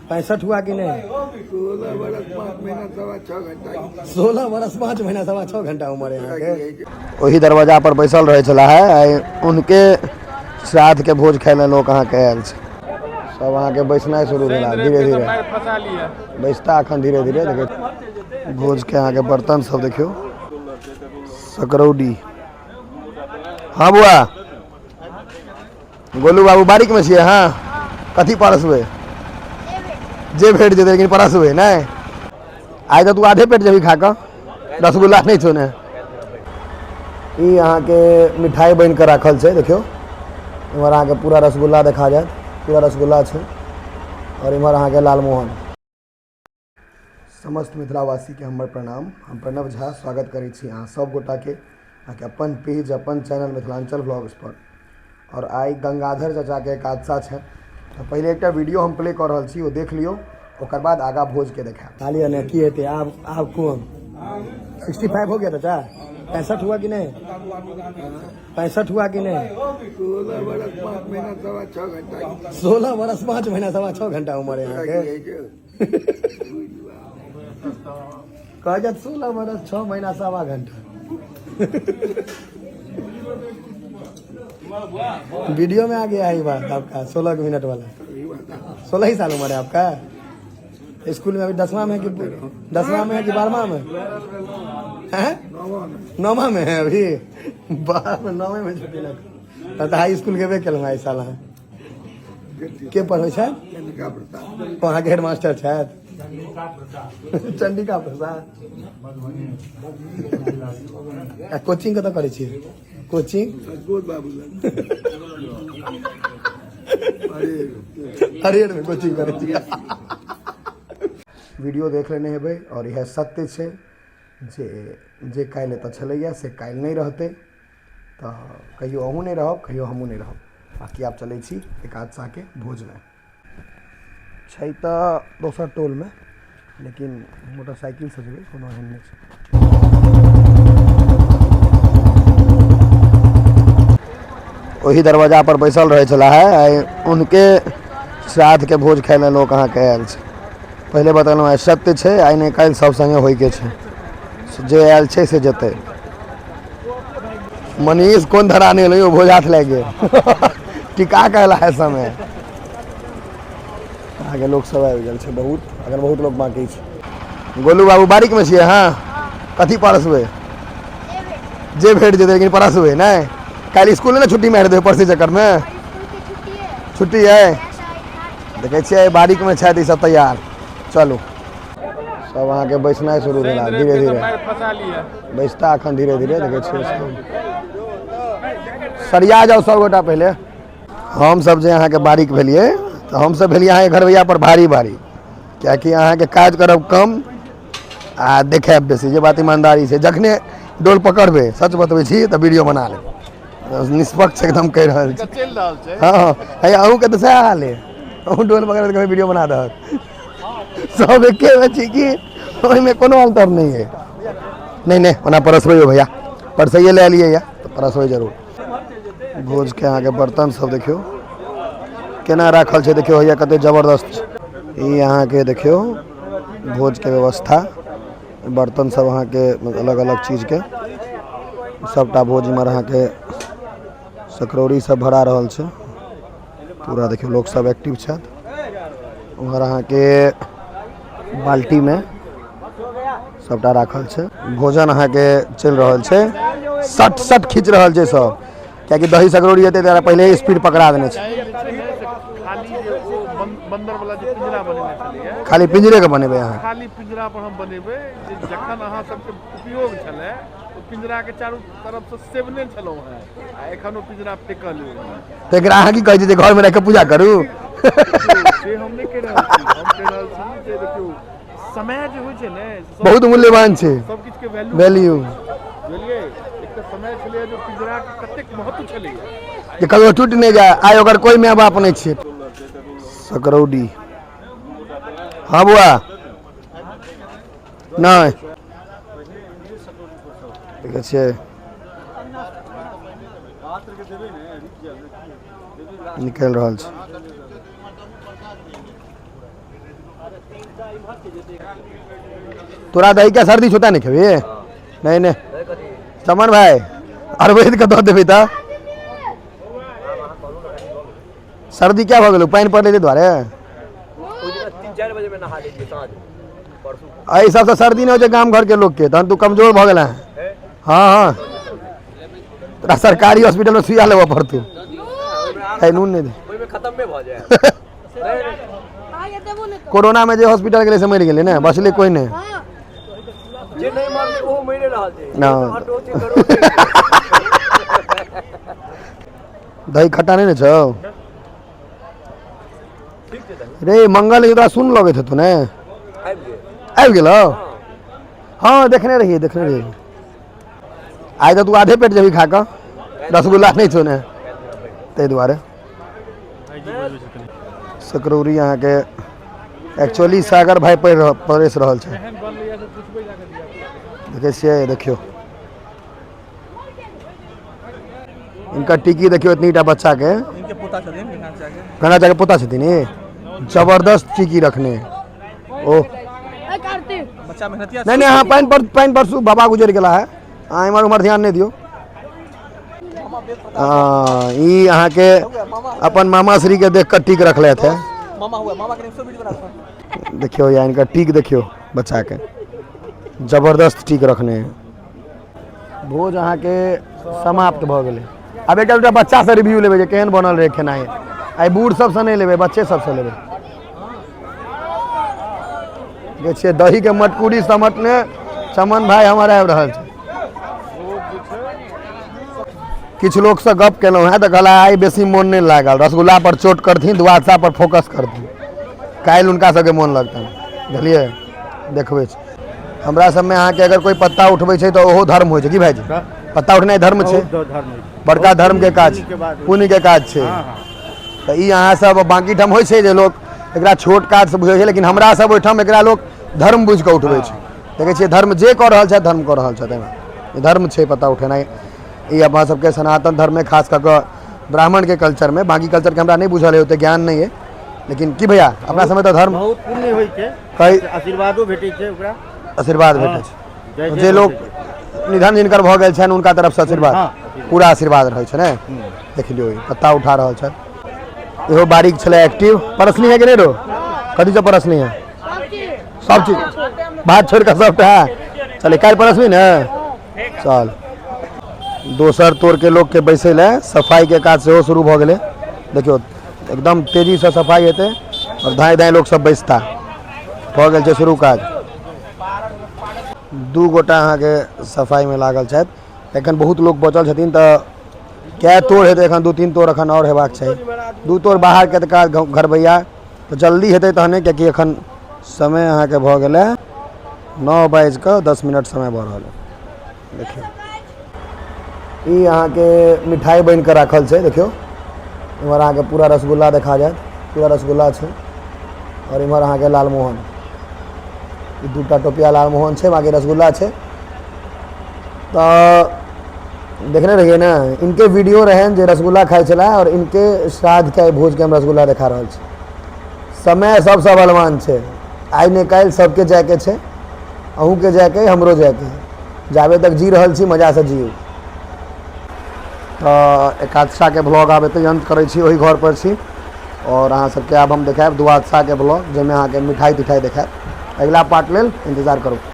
65 हुआ कि नहीं? 16 बरस 5 महीना 6.25 घंटा। 16 बरस 5 महीना 6.25 घंटा उम्र है अहाँके। ओही दरवाजा पर बैसल रहै छलाह है, आइ उनके श्राद्ध के भोज खाय ले लोक अहाँके आयल छै। सब अहाँके बैसनाइ शुरू भेल आब धीरे धीरे बैसता अखन धीरे धीरे। देखियौ भोज के अहाँके बर्तन सब देखियौ, सकरौडी। हाँ बुआ, गोलू बाबू बारीक में छियै अहाँ? कथी परसबै? जे भेट जेतै, लेकिन परसबै नहि। आइ तऽ तू आधे पेट जेबही खा कऽ, रसगुल्ला नहि छौ ने। ई अहाँके मिठाइ बनि कऽ राखल छै। देखियौ इम्हर अहाँके पूरा रसगुल्ला देखा जायत, पूरा रसगुल्ला छै। आओर इम्हर अहाँके लालमोहन। समस्त मिथिलावासीके हमर प्रणाम। हम प्रणव झा स्वागत करै छी अहाँ सब गोटाके अहाँके अपन पेज अपन चैनल मिथिलाञ्चल व्लॉग्स पर। आओर आइ गंगाधर चाचाके एकादशा छै, तऽ पहिले एकटा वीडियो हम प्ले कऽ रहल छी, ओ देख लियौ, ओकर बाद आगाँ भोजके देखायब। ताली ने की हेतै आब? आब कोन 65 हो गया चाचा? 65 हुआ कि नहीं? 65 हुआ कि नहीं? 16 बरस 5 महीना 6.25 घंटा। 16 बरस 5 महीना 6.25 घंटा उम्र है अहाँके। कहै छथि 16 बरस 6 महीना 1.25 घंटा। वीडियो में आ गया है ये बात आपका 16 मिनट वाला। 16 ही साल उम्र है आपका? स्कूल में अभी 10वां में है कि 10वां में है कि 12वां में है? 9वां में है अभी। बाप, 9वें में छुट्टी लग तब तऽ हाई स्कूल गेबे केलहुँ एहि साल। अहाँ के पढ़बै छथि? चंडिका प्रसाद। अहाँके हेडमास्टर छथि चंडिका प्रसाद। आ कोचिंग कतऽ करै छियै कोचिंग? सदगोद बाबू लग। अरे हरियर में कोचिंग करै छियै। वीडियो देख लेने हेबै आओर इएह सत्य छै जे जे काल्हि एतऽ छलैए से काल्हि नहि रहतै, तऽ कहियो अहूँ नहि रहब, कहियो हमहूँ नहि रहब। बाँकी आब चलै छी एकादशाके भोजमे। छै तऽ दोसर टोलमे, लेकिन मोटरसाइकिलसँ जेबै, कोनो एहन नहि छै। ओही दरवाजा पर बैसल रहै छलाह है, आइ उनके श्राद्धके भोज खाय लए लोक अहाँके आयल छै। पहिले बतेलहुँ, आइ सत्य छै, आइ नहि काल्हि सब सङ्गे होइके छै, जे आयल छै से जेतै। मनीष कोन धरा नहि एलै, भोज हाथ लागि गेल, टिका के एला है समय। अहाँके लोक सब आबि गेल छै बहुत, अगर बहुत लोक बाँकी छै। गोलू बाबू बारीक में छियै अहाँ? कथी परसबै? जे भेट जेतै, लेकिन परसबै नहि। काल्हि स्कूल ने छुट्टी मारि देबै परसी चक्करमे। छुट्टी है? देखै छियै बारीक में छथि ई सब तैयार। चलू, सब अहाँके बैसनाइ शुरू भेल आब धीरे धीरे बैसता अखन धीरे धीरे। देखै छियै सब सरिया जाउ सब गोटा। पहिले हमसब जे अहाँके बारीक भेलियै तऽ हमसब भेलियै अहाँके घरवैया पर भारी भारी, किएकि अहाँके काज करब कम आ देखायब बेसी, जे बात ईमानदारी छै। जखने डोल पकड़बै, सच बतबै छी, तऽ वीडियो बना लेब। निष्पक्ष एकदम कहि रहल छी। चलि रहल छै। हँ हँ, हे अहूँके तऽ सएह हाल है, अहूँ डोल पकड़बै तऽ वीडियो बना दहक। सब एके मे छी कि ओहिमे कोनो अन्तर नहि है। नहि नहि, ओना परसबै भैया, परसैए लए एलियै यऽ तऽ परसबै जरूर। भोजके अहाँके बर्तन सब देखियौ केना राखल छै। देखियौ भैया कते जबरदस्त छै ई। अहाँके देखियौ भोजके व्यवस्था, बर्तन सब अहाँके अलग अलग चीजके सबटा। भोज इम्हर अहाँके सकरौरी सब भरा रहल छै पूरा। देखियौ लोक सब एक्टिव छथि। उम्हर अहाँके बाल्टीमे सबटा राखल छै। भोजन अहाँके चलि रहल छै, सट सट खींच रहल छै सब, कियाकि दही सकरौरी हेतै तकरा पहिले स्पीड पकड़ा देने छै। खाली जे ओ बन्दर वाला जे पिंजरा बनेने छलैया, खाली पिंजरे के बनेबै अहाँ? खाली पिंजरा पर हम बनेबै जे जखन अहाँ सबके उपयोग छलै ओ पिंजरा के चारू तरफ से सेवने छलहुँ हेँ, आ एखन ओ पिंजरा फेकल अइ। तऽ एकरा अहाँ की कहै छी जे घरमे राखि कऽ पूजा करू? से हम नहि कहि रहल छी। हम कहि रहल छी जे देखियौ, समय जे होइ छै ने से बहुत मूल्यवान छै। सब किछु के वैल्यू वैल्यू। बुझलियै? एक तऽ समय छलैया जे पिंजरा के कतेक महत्व छलैया जे ककरो टूटि नहि जाय। आइ ओकर कोइ माय बाप नहि छै। सकरौडी। हाँ बुआ, नहि देखै छियै निकलि रहल छै। तोरा दही के सर्दी छौ, नहि खेबही? नहि नहि, चमन भाई अरवैद के दऽ देबै तऽ सर्दी क्या भऽ गेलौ? पानि पड़लै ताहि दुआरे। 3-4 बजे में नहा लीजिए साँझ परसू। एहि सबसँ सर्दी नहि होइ छै गाम घरके लोकके, तहन तू कमजोर भऽ गेल। हँ हँ, तोरा सरकारी हॉस्पिटलमे सुइया लेबऽ पड़तौ। है नून नहि दे। ओहिमे खत्म भऽ जाए। कोरोना में जे हॉस्पिटल गेलै से मरि गेलै ने, बचलै कोइ नहि। जे नहि मरलै ओहो मरि रहल छै। ना। ऑटो छै, करोड़ छै। दही खट्टा नहि ने छौ? ठीक छै दही। रे मंगल, तोरा सुन लगैत हेतौ ने? आबि गेल। आबि गेलौ? हँ, देखने रहियै, देखने रहियै। आइ तऽ तू आधे पेट जेबही खा कऽ, रसगुल्ला नहि छौ ने, ताहि दुआरे। सकरौरी अहाँके एक्चुअली सागर भाई पढ़ि रहल परसि रहल छै, देखै छियै। देखियौ इनकर टिकी, देखियौ एतनीटा बच्चाके। इनके पोता छथिन गंगा चाचा। गंगा के पोता छथिन ई, जबरदस्त टिकी रखने ओ। बच्चा मेहनतिया। नहीं नहीं, हाँ, पानि पर पानि परसू बाबा गुजरि गेला है, अहाँ एम्हर उम्हर ध्यान नहि दियौ। हाँ, ई अहाँके अपन मामा श्री के देख कऽ टीक रखले थे। मामा हुआ, मामा के नाम से वीडियो बना। देखियौ या इनका टीक देखियौ, बच्चा के जबरदस्त टीक रखने है। भोज अहाँके समाप्त भऽ गेलै। आब एकटा दूटा बच्चासँ रिव्यू लेबै जे केहन बनल रहै खेनाइ। आइ बूढ़ सबसँ नहि लेबै, बच्चे सबसँ लेबै। देखै छियै दहीके मटकूरी समटने चमन भाई हमर आबि रहल छै। किछु लोकसँ गप केलहुँ हेँ तऽ कहला आइ बेसी मोन नहि लागल। रसगुल्ला पर चोट करथिन, दुआदशा पर फोकस करथिन, काल्हि हुनका सबके मोन लगतनि। बुझलियै? देखबै छी हमरा सबमे अहाँके अगर कोइ पत्ता उठबै छै तऽ ओहो धर्म होइ छै की भाइजी? पत्ता उठनाइ धर्म छै? धर्म होइ छै। बड़का धर्म के काज, पुण्य के बात होइ छै। पुण्य के काज छै। तऽ ई अहाँ सब बाँकी ठाम होइ छै जे लोक एकरा छोट काज से बुझै छै, लेकिन हमरा सब ओहिठाम एकरा लोक धर्म बुझि कऽ उठबै छै। देखै छियै धर्म जे कऽ रहल छथि, धर्म कऽ रहल छथि। एहिमे ई धर्म छै पत्ता उठेनाइ। ई अपना सबके सनातन धर्ममे, खास कऽ कऽ ब्राह्मणके कल्चरमे, बाँकी कल्चरके हमरा नहि बुझल अइ, ओतेक ज्ञान नहि अइ, लेकिन की भैया, अपना सबमे तऽ धर्म बहुत पुण्य होइ छै। कई आशीर्वादो भेटै छै ओकरा। आशीर्वाद भेटै छै। जय जय जे लोक भेटै छै। निधन जिनकर भऽ गेल छनि, हुनका तरफसँ आशीर्वाद। हँ। पूरा आशीर्वाद रहै छै ने। देख लियौ, ई पत्ता उठा रहल छथि। इहो बारीक छलै एक्टिव। परसनी है कि नहि रो? कथी सब परसनी है? सब चीज, भात छोड़ि कऽ सबटा। चले, काल्हि परसबी ने? चल। दोसर तोड़के लोकके बैसै लए सफाइके काज सेहो शुरू भऽ गेलै। देखियौ, एकदम तेजीसँ सफाइ हेतै आओर धाँइ धाँइ लोक सब बैसता। भऽ गेल छै शुरू काज। दू गोटा अहाँके सफाइमे लागल छथि। एखन बहुत लोक बचल छथिन, तऽ कए तोड़ हेतै एखन? दू तीन तोड़ एखन आओर हेबाक चाही। दू तोड़ बाहरके तऽ काज घरबैया तऽ जल्दी हेतै तहने, कियाकि एखन समय अहाँके भऽ गेलै 9 बाजि कऽ 10 मिनट समय भऽ रहल है। देखियौ, ई अहाँके मिठाइ बनि कऽ राखल छै। देखियौ, इम्हर अहाँके पूरा रसगुल्ला देखा जायत, पूरा रसगुल्ला छै। आओर इम्हर अहाँके लालमोहन, ई दूटा टोपिया लालमोहन छै, बाँकी रसगुल्ला छै। तऽ देखने रहियै ने, इनके वीडियो रहनि जे रसगुल्ला खाइ छलै, आओर इनके श्राद्धके आइ भोजके हम रसगुल्ला देखा रहल छी। समय सबसँ बलवान छै। आइ ने काल्हि सबके जायके छै, अहूँके जायके अइ, हमरो जायके अइ। जाबे तक जी रहल छी, मजासँ जियू। तऽ एकादशाके ब्लॉग आब एतहि अन्त करै छी। ओहि घर पर छी आओर अहाँ सबके आब हम देखायब द्वादशाके ब्लॉग, जाहिमे अहाँके मिठाइ तिठाइ देखायब। अगिला पार्ट लेल इन्तजार करू।